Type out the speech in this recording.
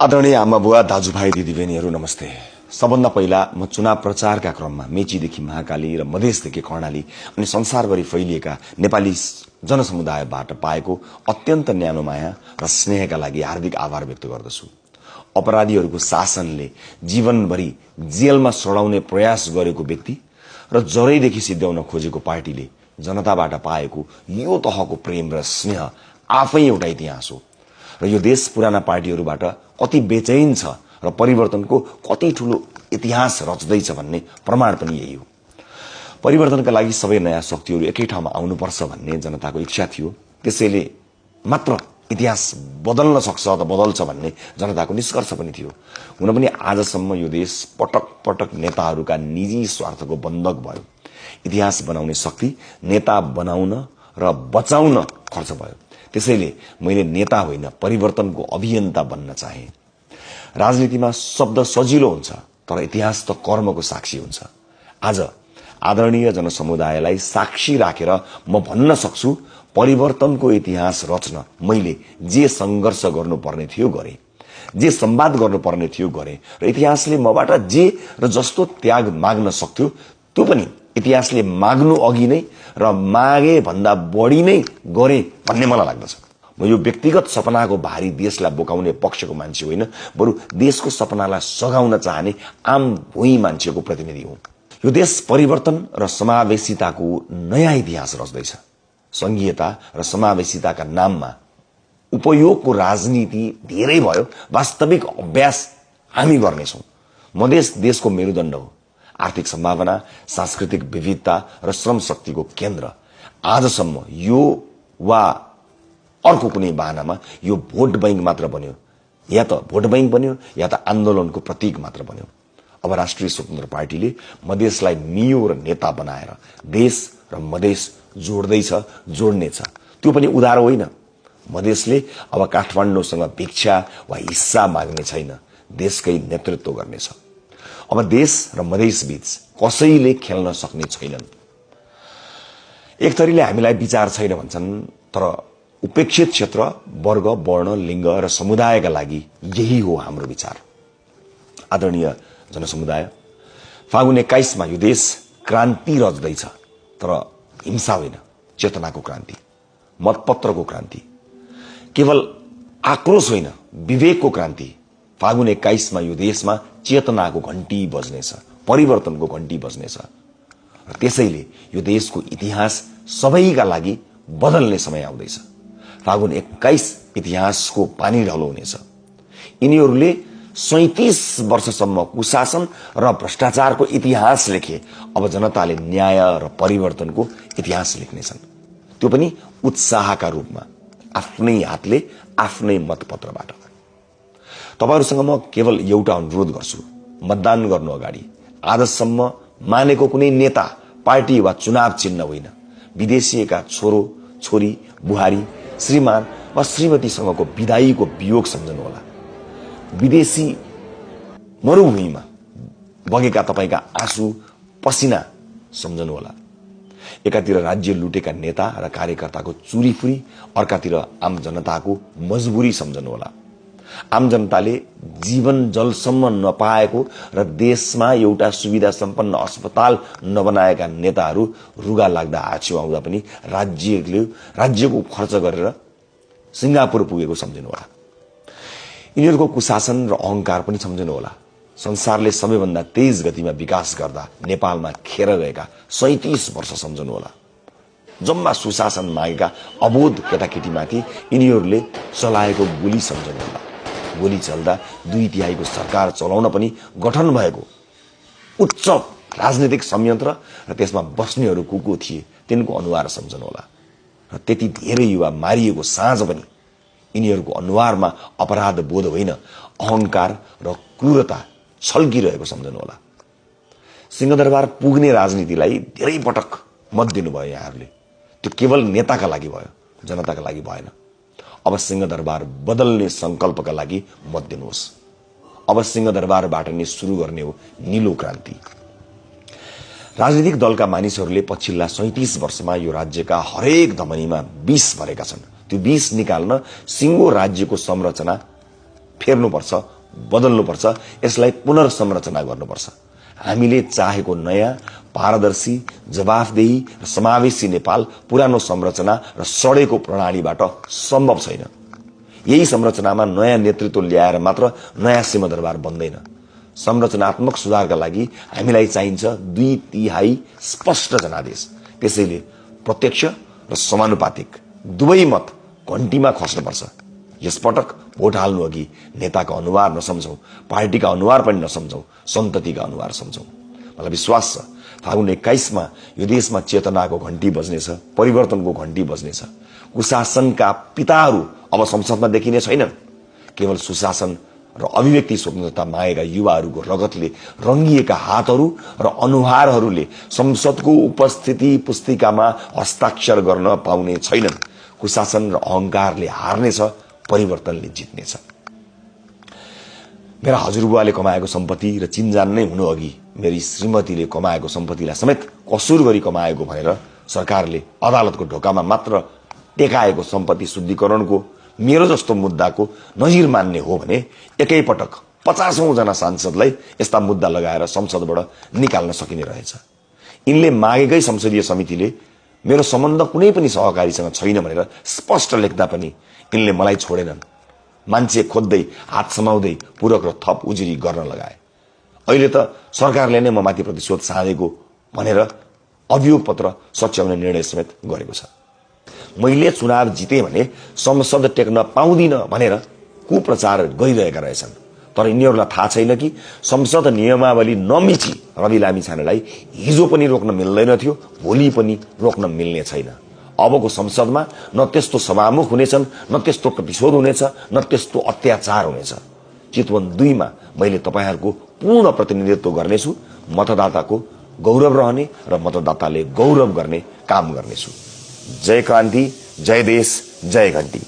आदरणीय आमा बुवा दाजुभाइ दिदीबहिनीहरू नमस्ते। सबभन्दा पहिला म चुनाव प्रचारका क्रममा मेचीदेखि महाकाली र मधेसदेखि कर्णाली अनि संसारभरि फैलिएका नेपाली जनसमुदायबाट पाएको अत्यन्त न्यानो माया र स्नेहका लागि हार्दिक आभार व्यक्त गर्दछु। अपराधीहरूको शासनले जीवनभरि जेलमा सडाउने प्रयास गरेको व्यक्ति र जरैदेखि सिद्ध्याउन खोजेको पार्टीले जनताबाट पाएको यो तहको प्रेम र स्नेह आफै एउटा इतिहास हो र यो देश पुराना पार्टीहरूबाट कति बेचैन छ र परिवर्तनको कति ठूलो इतिहास रच्दैछ भन्ने प्रमाण पनि यही हो। परिवर्तनका लागि सबै नयाँ शक्तिहरू एकै ठाउँमा आउनुपर्छ भन्ने जनताको इच्छा थियो। त्यसैले मात्र इतिहास बदल्न सक्छ अथवा बदल्छ भन्ने जनताको निष्कर्ष पनि थियो। हुन पनि आजसम्म यो देश पटक पटक नेताहरूका निजी स्वार्थको बन्धक भयो। इतिहास बनाउने शक्ति नेता बनाउन र बचाउन खर्च भयो। त्यसैले मैले नेता होइन परिवर्तनको अभियन्ता बन्न चाहे। राजनीतिमा शब्द सजिलो हुन्छ तर इतिहास त कर्मको साक्षी हुन्छ। आज आदरणीय जनसमुदायलाई साक्षी राखेर म भन्न सक्छु परिवर्तनको इतिहास रच्न मैले जे संघर्ष गर्नुपर्ने थियो गरे, जे संवाद गर्नुपर्ने थियो गरे र इतिहासले मबाट जे र जस्तो त्याग माग्न सक्थ्यो त्यो पनि इतिहासले माग्नु अघि नै र मागे भन्दा बढी नै गरे भन्ने मलाई लाग्दछ। म यो व्यक्तिगत सपनाको भारी देशलाई बोकाउने पक्षको मान्छे होइन, बरु देशको सपनालाई सघाउन चाहने आम भुइँ मान्छेको प्रतिनिधि हुँ। यो देश परिवर्तन र समावेशिताको नयाँ इतिहास रच्दैछ। संघीयता र समावेशिताका नाममा उपयोगको राजनीति धेरै भयो, वास्तविक अभ्यास हामी गर्नेछौँ। मधेस देशको मेरुदण्ड हो। आर्थिक सम्भावना, सांस्कृतिक विविधता र श्रम शक्तिको केन्द्र। आजसम्म यो वा अर्को कुनै बहानामा यो भोट बैंक मात्र बन्यो, या त भोट बैंक बन्यो या त आन्दोलनको प्रतीक मात्र बन्यो। अब राष्ट्रिय स्वतन्त्र पार्टीले मधेसलाई मियो र नेता बनाएर देश र मधेस जोड्दैछ, जोड्नेछ। त्यो पनि उधारो होइन। मधेसले अब काठमाडौँसँग भिक्षा वा हिस्सा माग्ने छैन, देशकै नेतृत्व गर्नेछ। अब देश र मधेस बीच कसैले खेल्न सक्ने छैनन्। एक थरीले हामीलाई विचार छैन भन्छन्, तर उपेक्षित क्षेत्र, वर्ग, वर्ण, लिङ्ग र समुदायका लागि यही हो हाम्रो विचार। आदरणीय जनसमुदाय, फागुन 21 मा यो देश क्रान्ति रच्दैछ, तर हिंसा होइन, चेतनाको क्रान्ति, मतपत्रको क्रान्ति, केवल आक्रोश होइन, विवेकको क्रान्ति। फागुन 21 मा यो देशमा चेतनाको घण्टी बज्नेछ, परिवर्तनको घण्टी बज्नेछ र त्यसैले यो देशको इतिहास सबैका लागि बदल्ने समय आउँदैछ। फागुन 21 इतिहासको पानी ढलो हुनेछ। यिनीहरूले 37 वर्षसम्म कुशासन र भ्रष्टाचारको इतिहास लेखे। अब जनताले न्याय र परिवर्तनको इतिहास लेख्नेछन्, त्यो पनि उत्साहका रूपमा, आफ्नै हातले, आफ्नै मतपत्रबाट। तपाईहरुसँग म केवल एउटा अनुरोध गर्छु, मतदान गर्नु अगाडि आजसम्म मानेको कुनै नेता, पार्टी वा चुनाव चिन्ह होइन, विदेशीका छोरो, छोरी, बुहारी, श्रीमान वा श्रीमतीसँगको विदाईको वियोग सम्झनुहोला। विदेशी मरुभूमिमा बगेका तपाईका आँसु, पसिना सम्झनुहोला। एकातिर राज्य लुटेका नेता र कार्यकर्ताको चुरीफुरी, अर्कातिर आम जनताको मजबुरी सम्झनुहोला। आम जनताले जीवन जलसम्म नपाएको र देशमा एउटा सुविधा सम्पन्न अस्पताल नबनाएका नेताहरू रुगा लाग्दा आछ्यो आउँदा पनि राज्यको खर्च गरेर सिंगापुर पुगेको सम्झनुहोला। यिनीहरूको कुशासन र अहंकार पनि सम्झनुहोला। संसारले सबैभन्दा तेज गतिमा विकास गर्दा नेपालमा खेर गएका 37 वर्ष सम्झनुहोला। जम्मा सुशासन मागेका अबोध केटाकेटीमाथि यिनीहरूले चलाएको गोली सम्झनुहोला। गोली चल्दा 2/3 सरकार चलाउन पनि गठन भएको उच्च राजनीतिक संयन्त्र र त्यसमा बस्नेहरू को थिए तिनको अनुहार सम्झनुहोला। र त्यति धेरै युवा मारिएको साँझ पनि यिनीहरूको अनुहारमा अपराध बोध होइन, अहंकार र क्रूरता छल्किरहेको सम्झनुहोला। सिंहदरबार पुग्ने राजनीतिलाई धेरै पटक मत दिनुभयो यहाँहरूले। त्यो केवल नेताका लागि भयो, जनताका लागि भएन। अब सिंहदरबार बदल्ने संकल्पका लागि मत दिनुहोस्। अब सिंहदरबारबाट नै सुरु गर्ने हो नीलो क्रान्ति। राजनीतिक दलका मानिसहरूले पछिल्ला 37 वर्षमा यो राज्यका हरेक धमनीमा विष भरेका छन्। त्यो विष निकाल्न सिंगो राज्यको संरचना फेर्नुपर्छ, बदल्नुपर्छ, यसलाई पुनर्संरचना गर्नुपर्छ। हामीले चाहेको नयाँ, पारदर्शी, जवाफदेही र समावेशी नेपाल पुरानो संरचना र सडेको प्रणालीबाट सम्भव छैन। यही संरचनामा नयाँ नेतृत्व ल्याएर मात्र नयाँ सिंहदरबार बन्दैन। संरचनात्मक सुधारका लागि हामीलाई चाहिन्छ 2/3 स्पष्ट जनादेश। त्यसैले प्रत्यक्ष र समानुपातिक दुवै मत घण्टीमा खस्नुपर्छ। यसपटक भोट हाल्नु अघि नेताका अनुहार नसम्झौं, पार्टीका अनुहार पनि नसम्झौं, सन्ततिका अनुहार सम्झौं। मलाई विश्वास छ फागुन 21 मा यो देशमा चेतनाको घण्टी बज्नेछ, परिवर्तनको घण्टी बज्नेछ। कुशासनका पिताहरू अब संसदमा देखिने छैनन्। केवल सुशासन र अभिव्यक्ति स्वतन्त्रता मागेका युवाहरूको रगतले रंगिएका हातहरू र अनुहारहरूले संसदको उपस्थिति पुस्तिकामा हस्ताक्षर गर्न पाउने छैनन्। कुशासन र अहंकारले हार्नेछ, परिवर्तनले जित्नेछ। मेरा हजुरबुवाले कमाएको सम्पत्ति र चिन्जान नै हुनु अघि मेरी श्रीमतीले कमाएको सम्पत्तिलाई समेत कसुर गरी कमाएको भनेर सरकारले अदालतको ढोकामा मात्र टेकाएको सम्पत्ति शुद्धिकरणको मेरो जस्तो मुद्दाको नजिर मान्ने हो भने एकैपटक 50औं जना सांसदलाई यस्ता मुद्दा लगाएर संसदबाट निकाल्न सकिने रहेछ। यिनले मागेकै संसदीय समितिले मेरो सम्बन्ध कुनै पनि सहकारीसँग छैन भनेर स्पष्ट लेख्दा पनि यिनले मलाई छोडेनन्। मान्छे खोज्दै, हात समाउँदै पूरक र थप उजुरी गर्न लगाए। अहिले त सरकारले नै म माथि प्रतिशोध साधेको भनेर अभियोग पत्र सच्याउने निर्णय समेत गरेको छ। मैले चुनाव जिते भने संसद टेक्न पाउँदिन भनेर कुप्रचार गरिरहेका रहेछन्। तर यिनीहरूलाई थाहा छैन कि संसद नियमावली नमिची रवि लामिछानेलाई हिजो पनि रोक्न मिल्दैन थियो, भोलि पनि रोक्न मिल्ने छैन। अबको संसदमा न त्यस्तो सभामुख हुनेछन्, न त्यस्तो प्रतिशोध हुनेछ, न त्यस्तो अत्याचार हुनेछ। चितवन 2 मा मैले तपाईहरुको पूर्ण प्रतिनिधित्व गर्नेछु। मतदाताको गौरव रहने र मतदाताले गौरव गर्ने काम गर्नेछु। जय क्रान्ति, जय देश, जय घण्टी।